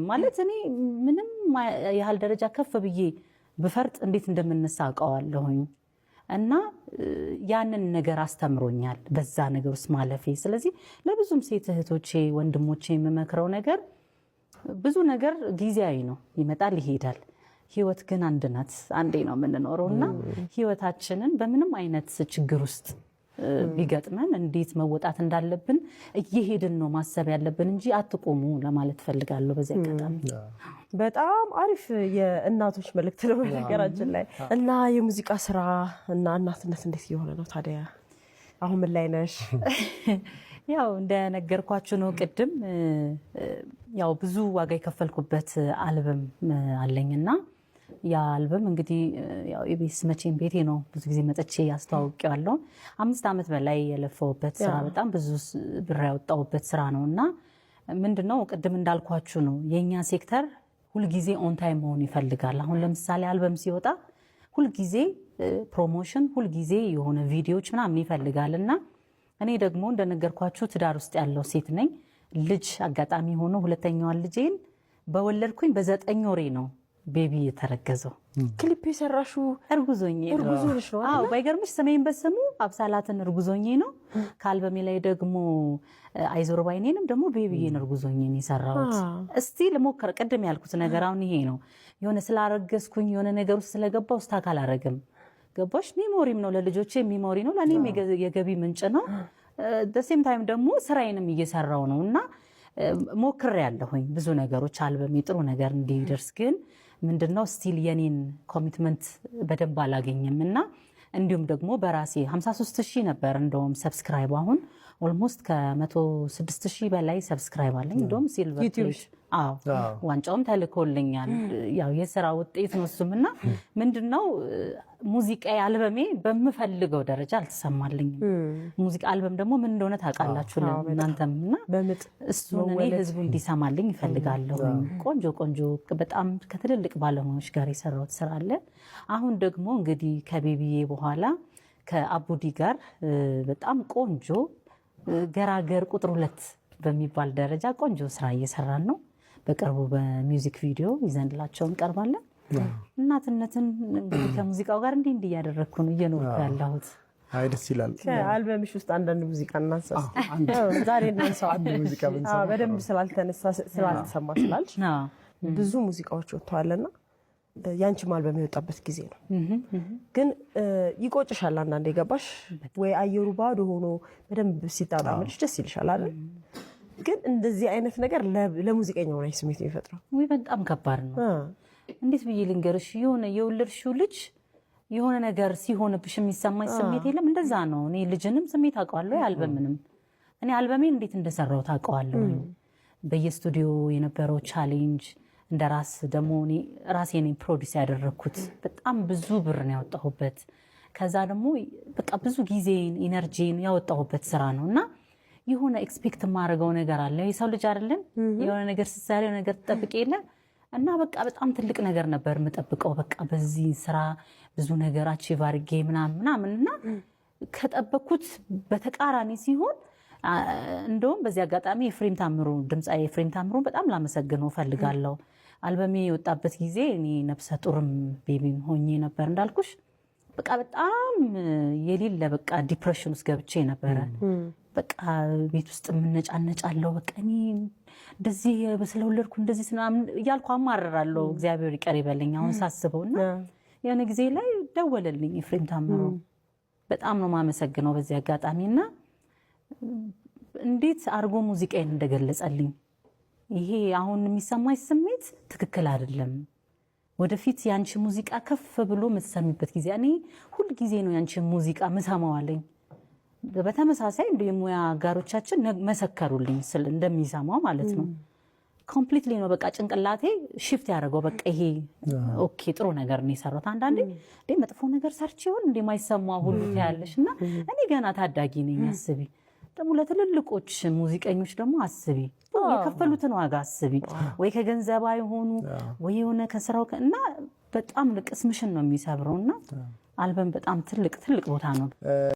ማለት እኔ ምንም ያህል ደረጃ ከፍ ብዬ ብፈርጥ እንዴት እንደምነሳ አውቀዋለሁኝ። እና ያንን ነገር አስተምሮኛል በዛ ነገር ውስጥ ማለፌ። ስለዚህ ለብዙም ሴት እህቶቼ ወንድሞቼ የምመክረው ነገር፣ ብዙ ነገር ጊዜያዊ ነው፣ ይመጣል ይሄዳል። ህይወት ግን አንድ ናት፣ አንዴ ነው የምንኖረው እና ህይወታችንን በምንም አይነት ችግር ውስጥ ቢገጥመን እንዴት መወጣት እንዳለብን እየሄድን ነው ማሰብ ያለብን እንጂ አትቆሙ ለማለት ፈልጋለሁ በዚህ አጋጣሚ። በጣም አሪፍ የእናቶች መልእክት ነው በነገራችን ላይ። እና የሙዚቃ ስራ እና እናትነት እንዴት እየሆነ ነው ታዲያ? አሁን ምን ላይ ነሽ? ያው እንደነገርኳችሁ ነው ቅድም፣ ያው ብዙ ዋጋ የከፈልኩበት አልበም አለኝና ያ አልበም እንግዲህ ያው ኢቢኤስ መቼም ቤቴ ነው፣ ብዙ ጊዜ መጥቼ አስተዋውቄዋለሁ። 5 ዓመት በላይ የለፋሁበት ስራ፣ በጣም ብዙ ብር ያወጣሁበት ስራ ነው። እና ምንድነው፣ ቅድም እንዳልኳችሁ ነው፣ የእኛ ሴክተር ሁልጊዜ on time መሆን ይፈልጋል። አሁን ለምሳሌ አልበም ሲወጣ ሁልጊዜ promotion፣ ሁልጊዜ የሆነ ቪዲዮዎች ምናምን ይፈልጋል። እና እኔ ደግሞ እንደነገርኳችሁ ትዳር ውስጥ ያለው ሴት ነኝ። ልጅ አጋጣሚ ሆኖ ሁለተኛዋን ልጄን በወለድኩኝ በ9 ወሬ ነው baby የተረገዘው። ክሊፕ የሰራሹ እርጉዝ ሆኜ ነው። እርጉዝ ሆነሽ ነው? አዎ፣ ባይገርምሽ ስሜን በስሙ አብሳላትን እርጉዝ ሆኜ ነው። ከአልበሜ ላይ ደግሞ አይዞር ባይኔንም ደግሞ baby ዬን እርጉዝ ሆኜ ነው የሰራሁት። እስቲ ልሞክር። ቅድም ያልኩት ነገር አሁን ይሄ ነው። የሆነ ስላረገዝኩኝ የሆነ ነገር ውስጥ ስለገባው stuck አላረግም። ገባሽ? Memory ም ነው፣ ለልጆቼ memory ነው፣ ለእኔም የገቢ ምንጭ ነው። Same time ደግሞ ስራዬንም እየሰራው ነው። እና ሞክሬ ያለሁኝ ብዙ ነገሮች አልበሜ ጥሩ ነገር እንዲደርስ፣ ግን ምንድነው still የኔን commitment በደንብ አላገኘም። እና እንዲሁም ደግሞ በራሴ 53 ሺህ ነበር እንደውም subscribe፣ አሁን almost ከ106 ሺህ በላይ subscribe አለኝ። እንደውም silver ዩቲዩብ። አዎ፣ ዋንጫውም ተልኮልኛል። ያው የስራ ውጤት ነው እሱም። እና ምንድነው፣ ሙዚቃ አልበሜ በምፈልገው ደረጃ አልተሰማልኝም። ሙዚቃ አልበም ደግሞ ምን እንደሆነ ታውቃላችሁ እናንተም። እና በምጥ እሱን እኔ ህዝቡ እንዲሰማልኝ እፈልጋለሁ። ቆንጆ ቆንጆ በጣም ከትልልቅ ባለሙያዎች ጋር የሰራሁት ስራ አለ። አሁን ደግሞ እንግዲህ ከ baby ዬ በኋላ ከአቡዲ ጋር በጣም ቆንጆ ገራገር ቁጥር 2 በሚባል ደረጃ ቆንጆ ስራ እየሰራን ነው። በቅርቡ በ music video ይዘንላቸው እንቀርባለን። እናትነትን እንግዲህ ከሙዚቃው ጋር እንዲህ እንዲህ እያደረግኩ ነው እየኖርኩ ያለሁት። አይ፣ ደስ ይላል። ከአልበምሽ ውስጥ አንዳንድ ሙዚቃ እናንሳ እስኪ። ዛሬ እናንሳው። አንድ ሙዚቃ ብንሰማ። በደንብ ስላልተነሳ ስላልተሰማ ስላልሽ፣ ብዙ ሙዚቃዎች ወጥተዋልና ያንቺም አልበም የወጣበት ጊዜ ነው። ግን ይቆጭሻል አንዳንዴ፣ የገባሽ ወይ አየሩ ባዶ ሆኖ በደንብ ሲጣጣምልሽ ደስ ይልሻል አይደል? ግን እንደዚህ አይነት ነገር ለሙዚቀኛው ነው ስሜት የሚፈጥረው። ውይ፣ በጣም ከባድ ነው። እንዴት ብዬ ልንገርሽ? የሆነ የወለድሽው ልጅ የሆነ ነገር ሲሆንብሽ የሚሰማኝ ስሜት የለም? እንደዛ ነው። እኔ ልጅንም ስሜት አውቀዋለሁ፣ አልበምንም። እኔ አልበሜን እንዴት እንደሰራው ታውቀዋለሁ። በየስቱዲዮ የነበረው challenge፣ እንደ ራስ ደግሞ እኔ ራሴ ነኝ produce ያደረግኩት። በጣም ብዙ ብር ነው ያወጣሁበት። ከዛ ደግሞ በቃ ብዙ ጊዜን energy ን ያወጣሁበት ስራ ነው። እና የሆነ expect የማደርገው ነገር አለ። የሰው ልጅ አይደለን? የሆነ ነገር ስትሰሪ የሆነ ነገር ትጠብቂ የለ? እና በቃ በጣም ትልቅ ነገር ነበር የምጠብቀው። በቃ በዚህ ስራ ብዙ ነገር achieve አድርጌ ምናምን ምናምን እና ከጠበኩት በተቃራኒ ሲሆን፣ እንደውም በዚህ አጋጣሚ ኤፍሬም ታምሩ፣ ድምፃዊ ኤፍሬም ታምሩን በጣም ላመሰግነው እፈልጋለሁ። አልበሜ የወጣበት ጊዜ እኔ ነፍሰ ጡርም baby ም ሆኜ ነበር እንዳልኩሽ። በቃ በጣም የሌለ በቃ depression ውስጥ ገብቼ ነበረ። በቃ ቤት ውስጥ የምነጫነጫለው፣ በቃ እኔ እንደዚህ ስለወለድኩ እንደዚህ ምናምን እያልኩ አማርራለሁ። እግዚአብሔር ይቅር ይበለኝ አሁን ሳስበው። እና የሆነ ጊዜ ላይ ደወለልኝ ኤፍሬም ታምሩ። በጣም ነው የማመሰግነው በዚህ አጋጣሚ። እና እንዴት አድርጎ ሙዚቃዬን እንደገለጸልኝ፣ ይሄ አሁን የሚሰማኝ ስሜት ትክክል አይደለም። ወደፊት ያንቺ ሙዚቃ ከፍ ብሎ የምትሰሚበት ጊዜ፣ እኔ ሁል ጊዜ ነው ያንቺ ሙዚቃ ምሰማው አለኝ። በተመሳሳይ እንደ የሙያ አጋሮቻችን መሰከሩልኝ ስል እንደሚሰማው ማለት ነው። Completely ነው በቃ ጭንቅላቴ shift ያደረገው። በቃ ይሄ okay፣ ጥሩ ነገር ነው የሰራሁት። አንዳንዴ እንዴ መጥፎ ነገር ሰርቼ ይሆን እንዴ ማይሰማ ሁሉ ትያለሽ። እና እኔ ገና ታዳጊ ነኝ፣ አስቢ። ደግሞ ለትልልቆች ሙዚቀኞች ደግሞ አስቢ፣ የከፈሉትን ዋጋ አስቢ። ወይ ከገንዘብ አይሆኑ ወይ የሆነ ከስራው እና በጣም ቅስምሽን ነው የሚሰብረው። እና አልበም በጣም ትልቅ ትልቅ ቦታ ነው።